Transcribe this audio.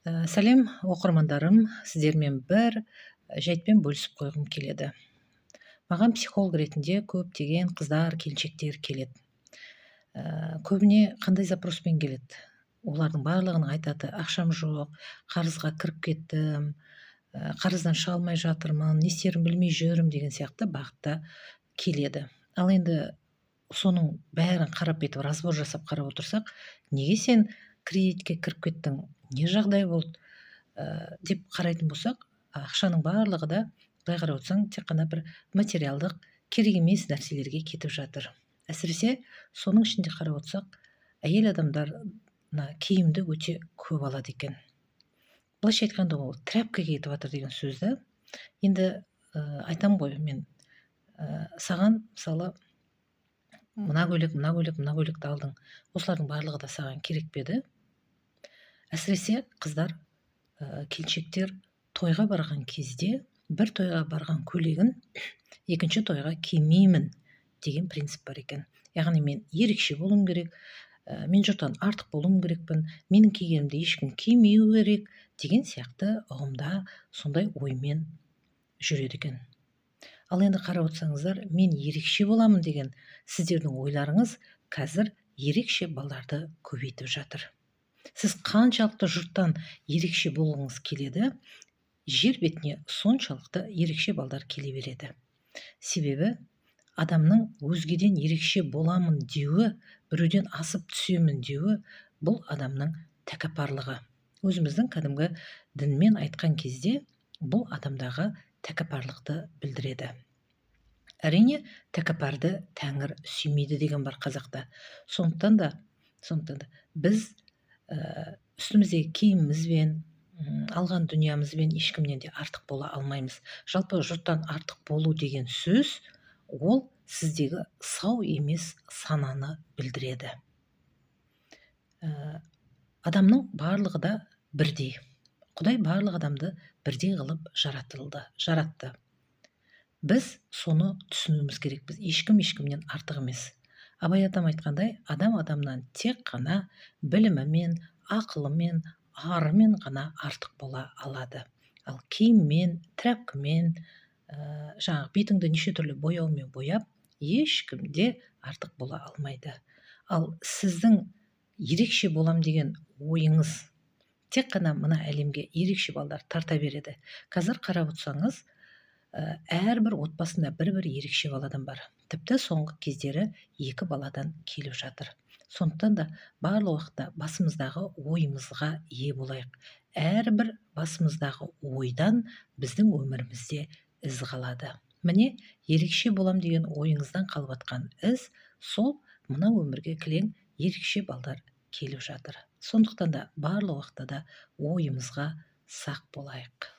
Сәлем, оқырмандарым! Сіздермен бір жайтпен бөлісіп қойғым келеді. Маған психолог ретінде көптеген қыздар, келіншектер келеді. Көбіне қандай запроспен келеді? Олардың барлығының айтады: ақшам жоқ, қарызға кіріп кеттім, қарыздан шыға алмай жатырмын, не істерімді білмей жүрмін деген сияқты бағытта келеді. Ал енді соның бәрін қарап, бүйтіп разбор жасап қарап отырсақ, неге сен кредитке кіріп кеттің, не жағдай болды деп қарайтын болсақ, ақшаның барлығы да былай қарап отырсаң, тек қана бір материалдық керек емес нәрселерге кетіп жатыр. Әсіресе соның ішінде қарап отырсақ, әйел адамдар мына киімді өте көп алады екен. Былайша айтқанда, ол тряпка кетіп жатыр деген сөз да. Енді айтам ғой мен, саған мысалы мына көйлек, мына көйлек, мына көйлекті алдың, осылардың барлығы да саған керек пе еді? Әсіресе қыздар, келіншектер тойға барған кезде бір тойға барған көйлегін екінші тойға кимеймін деген принцип бар екен. Яғни мен ерекше болуым керек, мен жұрттан артық болуым керекпін, менің кигенімді ешкім кимеу керек деген сияқты ұғымда, сондай оймен жүреді екен. Ал енді қарап отырсаңыздар, мен ерекше боламын деген сіздердің ойларыңыз қазір ерекше балдарды көбейтіп жатыр. Сіз қаншалықты жұрттан ерекше болғыңыз келеді, жер бетіне соншалықты ерекше балдар келе береді. Себебі адамның өзгеден ерекше боламын деуі, біреуден асып түсемін деуі — бұл адамның тәкаппарлығы. Өзіміздің кәдімгі дінмен айтқан кезде, бұл адамдағы тәкаппарлықты білдіреді. Әрине, тәкаппарды тәңір сүймейді деген бар қазақта. Сондықтан да біз үстіміздегі киімімізбен, алған дүниемізбен ешкімнен де артық бола алмаймыз. Жалпы жұрттан артық болу деген сөз ол сіздегі сау емес сананы білдіреді. Адамның барлығы да бірдей. Құдай барлық адамды бірдей қылып жаратты. Біз соны түсінуіміз керекпіз. Ешкім ешкімнен артық емес. Абай атам айтқандай, адам адамнан тек қана білімімен, ақылымен, арымен ғана артық бола алады. Ал киіммен, тряпкамен, жаңағы бетіңді неше түрлі бояумен бояп, ешкім де артық бола алмайды. Ал сіздің ерекше болам деген ойыңыз тек қана мына әлемге ерекше балдар тарта береді. Қазір қарап отырсаңыз, әрбір отбасында бір-бір ерекше баладан бар. Тіпті соңғы кездері екі баладан келіп жатыр. Сондықтан да барлық уақытта басымыздағы ойымызға ие болайық. Әрбір басымыздағы ойдан біздің өмірімізде із қалады. Міне, ерекше болам деген ойыңыздан қалып жатқан із сол мына өмірге кілең ерекше балдар келіп жатыр. Сондықтан да барлық уақытта да ойымызға сақ болайық.